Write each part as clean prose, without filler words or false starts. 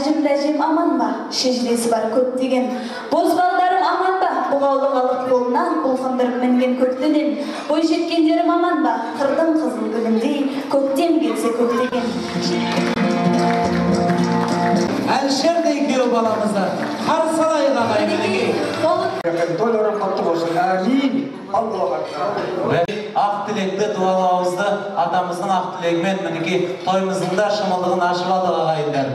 Әжім дәжем аман ба, шежіресі бар көптеген. Бозбалдарым аман ба, бұғаулы халық қолынан бұлқындырып мінген көктенен. Бой жеткендерім аман ба, қырдың қызыл гүліндей көктем келсе көктеген. Әлішердей күйеу баламызды қарсы алайық ағайын мінекей. Тойларың құтты болсын. Әмин. Аллаһу акбар. Ақ тілекті дуалы ауызды атамыздың ақ тілегімен мінекей тойымыздың да шымылдығын ашып алдық ағайындар.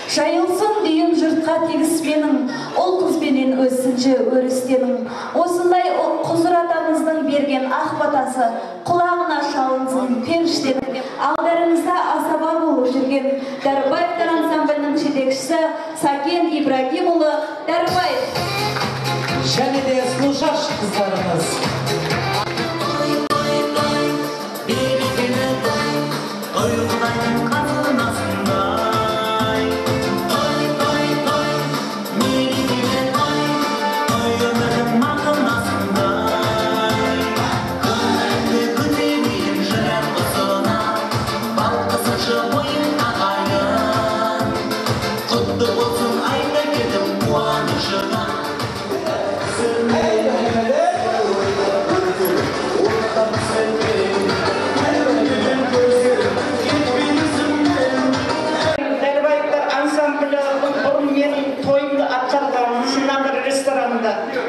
Жайылсын дүйім жұртқа тегіс менің, ұл қызбенен өссінші өрістенің. Осындай құзыр атамыздың берген ақ батасы құлағына шалынсын періштенің. Алдарыңызда асаба болып жүрген Дәрібаевтар ансамблінің жетекшісі Сакен Ибрагимұлы Дәрібаев. Және де сұлушаш қыздарымыз.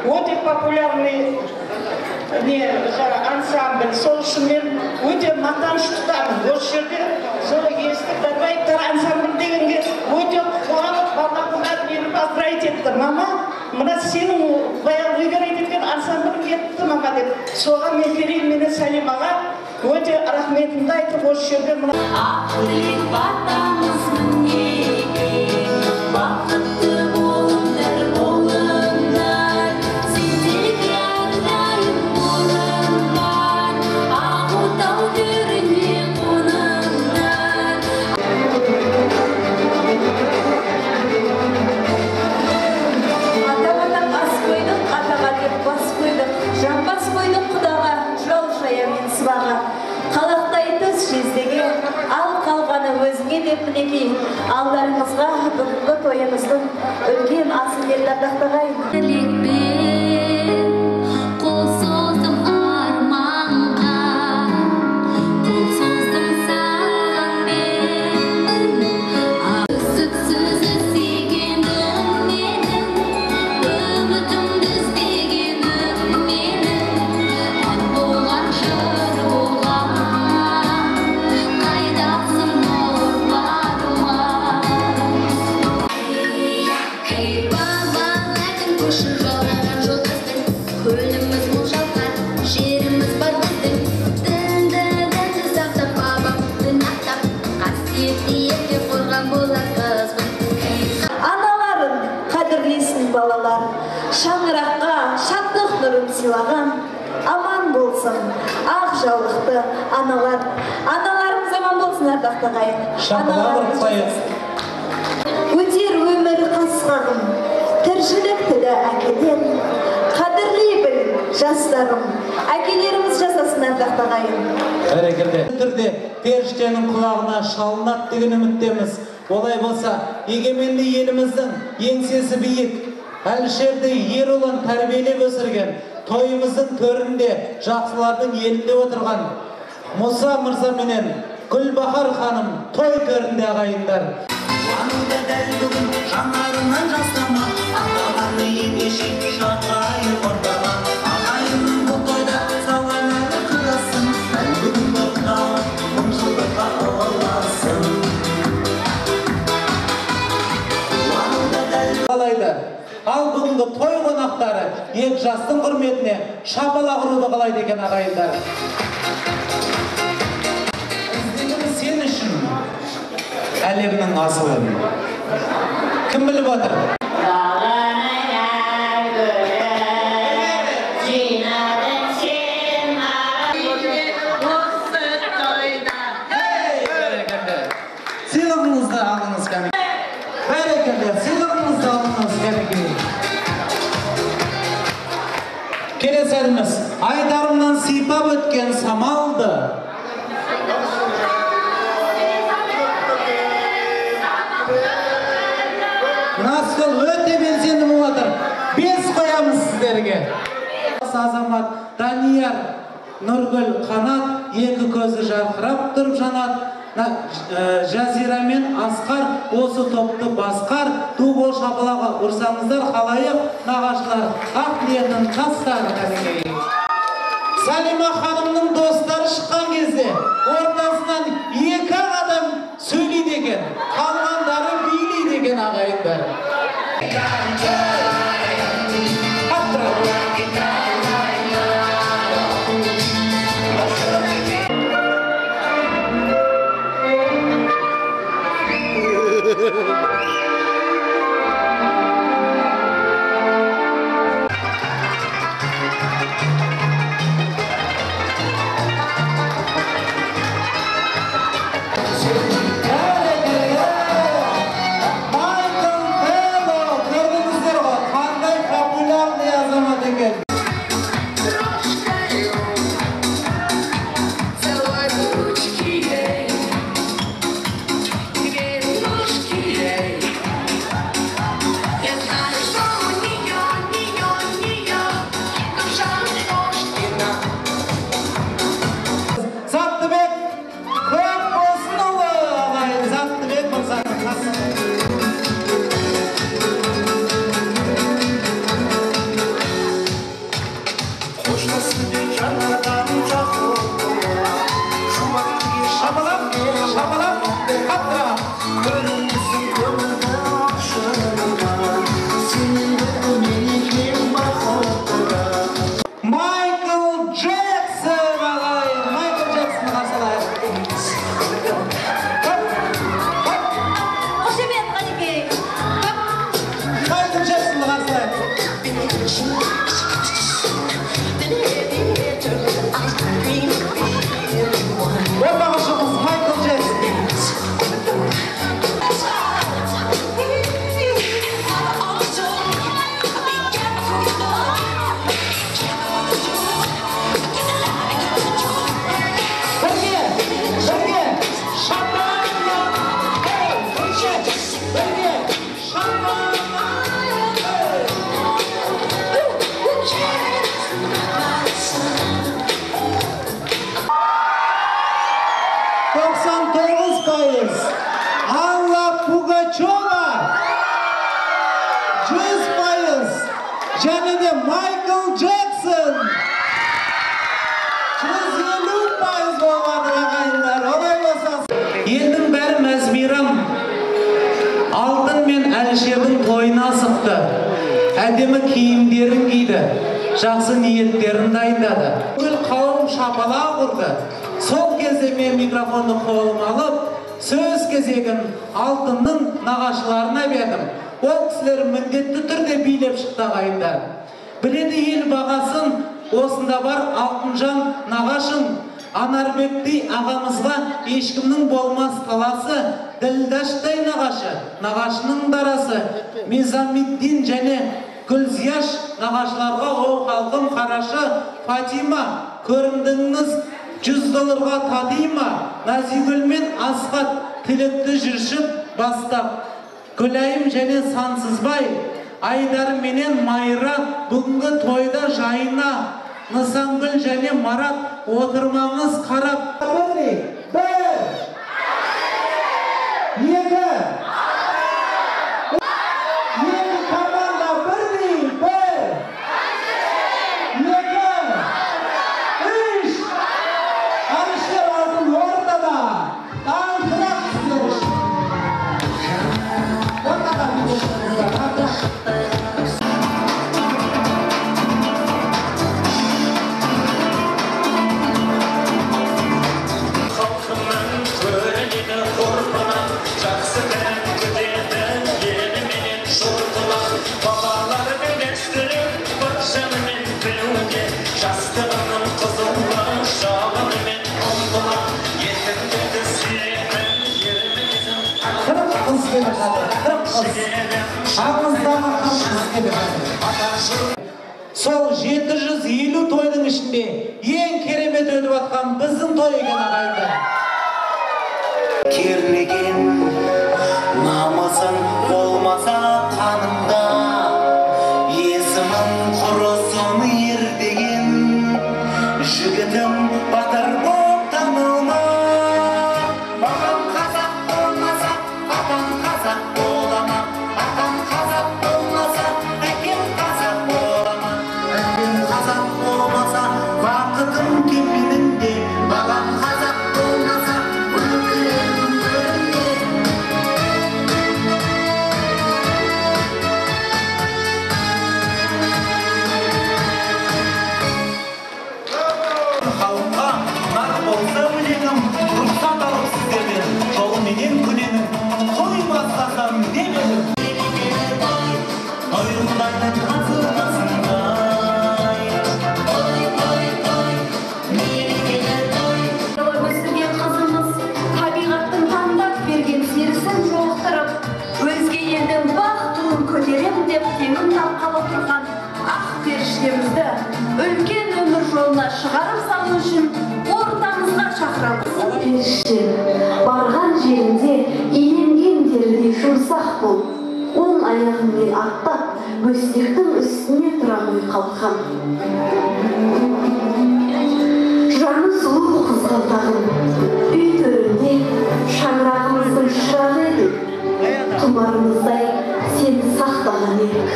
Өте популярный ансамбль. Сол үшін мен өте мақтаныш тұтамын. Осы жерде сол естіп Дәрібаевтар ансамбль дегенге өте қуанып баламға мені поздравить етті. Мама, мына сенің баяғы выбирать еткен ансамблің кетті мама деп. Соған мен Керейменен Сәлимаға өте рахметімді айтып осы жерде мына Ақ тілек батамыз мінекей, бақытты болыңдар, болыңдар. Сендерге әрдайым орын бар, ақ отау төріне қоныңдар. Атаға ас қойдық, атаға деп бас қойдық, жамбас қойдық құдаға, жол жаямен сыбаға. Қалақтай түс жездеге, ал қалғаны өзіңе деп мінекей. Алдарыңызға бүгінгі тойымыздың үлкен асын келді ардақты ағайын. Тілекпен қол создым арманға, қол создым саған мен. Үздіксіз іздегенім менің, үмітімді іздегенім менің. Ән болған, жыр болған, қайдасың ұрпағыма? Ей, бабалардың көші жалған жолдастың, көліміз мол шалқар, жеріміз бар біздің. Дінді дінді сақтап, бабам дін ақтап, қасиетті ерке қорған болар қызбын. Аналарын қадірлесін балалар, шаңыраққа шаттық нұрын сыйлаған аман болсын ақ жаулықты аналар. Аналарымыз аман болсын ардақты ағайын. Шапалақ ұрып қояйық. Өтер өмір қасқағым, тіршілік тілі әкеден. Қадірлей біл, жастарым, әкелеріміз жасасын ардақты ағайын. Бәрекелді. Түрде періштенің құлағына шалынады деген үміттеміз. Олай болса, егеменді еліміздің еңсесі биік, Әлішерді ер ұлын тәрбиелеп өсірген, тойымыздың төрінде жақсылардың елінде отырған Мұса мырза менен Гүлбахар ханым той төрінде ағайындар. Қуануда дәл бүгін жанарынан жастама, ағалары ендеше шақайын ортаға. Ағайынның бұл тойда салған әні қырасын, дәл бүгін тоқталып мың жылдыққа ұласын. Қуануда дәл Қалайды. Ал бүгінгі той қонақтары екі жастың құрметіне шапалақ ұруды қалайды екен ағайындар. Іздегім сен үшін әлемнің асылын. Кім біліп отыр? Сыйлығыңызды алыңыз кәнекей. Бәрекелді, сыйлығыңызды алыңыз кәнекей. Келесі әніміз айдарымнан сипап өткен самалды. стол өте белсенді болып жатыр. 5 қоямыз сіздерге. Азамат Данияр, Нұргүл, Қанат, екі көзі жарқырап тұрып жанат. Жазира мен Асқар осы топты басқар. Ду қол шапалағы ұрсаңыздар халайық нағашылар ақ ниетін тастар. Салима ханымның достары шыққан кезде ортасынан екі адам сөйлейді екен, қалғандары билейді екен ағайындар. Алла Пугачева 100%, және де Майкл Джексон 150% болған ағайындар. Олай болса, елдің бәрі мәз-мейрам. Алтын мен Әлішердің тойына асықты. Әдемі киімдерін киді, жақсы ниеттерін дайындады. Бүкіл қауым шапалақ ұрды. Сол кезде мен микрофонды қолыма алып, сөз кезегін Алтынның нағашыларына бердім. Ол кісілер міндетті түрде билеп шықты ағайындар. Біледі ел бағасын, осында бар Алтынжан нағашың. Анарбектей ағамызға ешкімнің болмас таласы, Ділдаштай нағашы, нағашының дарасы, Мизамиддин және Гүлзияш нағашыларға о халқым қарашы, Фатима, көрімдіңіз $100 тати ма? Назигүл мен Асқат тілекті жүршіп бастап, Гүлайым және Сансызбай, Айдар менен Майра бүгінгі тойда жайына, Нысангүл және Марат отырмаңыз қарап. 1, 2, 2 команда бірдей, 1, 2, 3. Әлішер Алтын ортада. Аңқырақ сіздер үшін. Ортаға билеп. Сол 750 тойдың ішінде ең керемет өтіп жатқан біздің той екен ағайындар. Кернеген намысың болмаса қаның Көтерем деп теңін тапқалы тұрған ақ періштемізді үлкен өмір жолына шығарып салу үшін ортамызға шақырамыз. Періште, барған жерінде иленген терідей жұмсақ бол, оң аяғыңмен аттап, бөстектің үстіне тұра ғой қалқам. Жаны сұлу қызғалдағым, үй төрінде шаңырағымыздың шырағы едің. Тұмарымыздай сені сақтаған едік.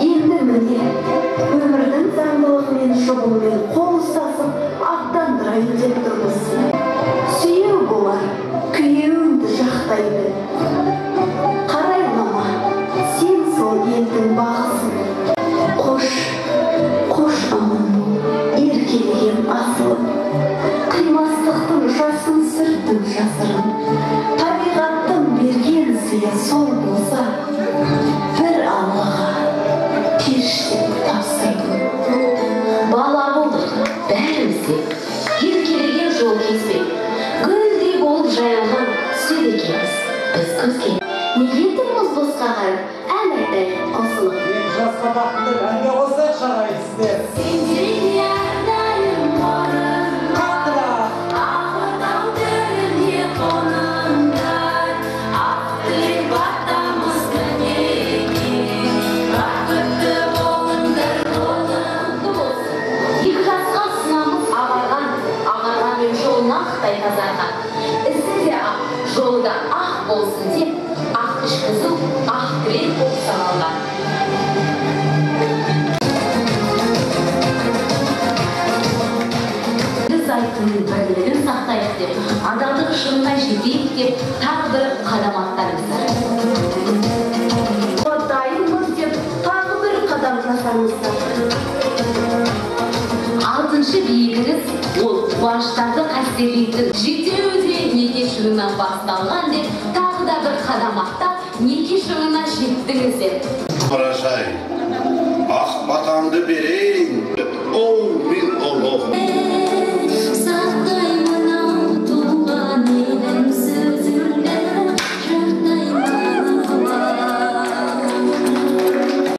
Енді міне өмірдің заңдылығымен жұбыңмен қол ұстасып аттандырайын деп тұрмыз. Сүйеу болар, күйеуіңді жақтай біл. Қарайлама, сен сол елдің бағысың. Қош, қош аман бол, еркелеген асылым. Қимастықтың жасын сүрттің жасырын. Табиғаттың берген сыйы сол болса, бір Аллаға періштені тапсырдым. Бала болдық бәріміз де, еркелеген жол кеспей, гүлдей болып жайылған түседі екенбіз біз көзге. Неге тұрмыз босқа қарап, ән айтайық қосылып. Екі жасқа бақытты әнге қосайықшы ағайын сіздер. Сендерге арнайым орын, Қаттырақ. Ақ отау төріне қоныңдар, ақ тілек батамыз мінекей, бақытты болыңдар Құтты болсын. Екі жасқа ұсынамыз ағарған, ағарғанмен жолын ақтай тазарған. Ісі де ақ, жолы да ақ болсын деп, ақ ішкізу, ақ тілек болып саналған. Біз айттының бірлігін сақтайық деп, адалдық шыңына жетейік деп, тағы бір қадам аттаңыздар. Дайынбыз деп тағы бір қадам жасаңыздар. Алтыншы биігіңіз ол қуаныштарды қастерлейтін жетеуі де неке шыңынан басталған деп, тағы да бір қадам аттап, неке шыңына жеттіңіздер. Қарасай, ақ батамды берейін,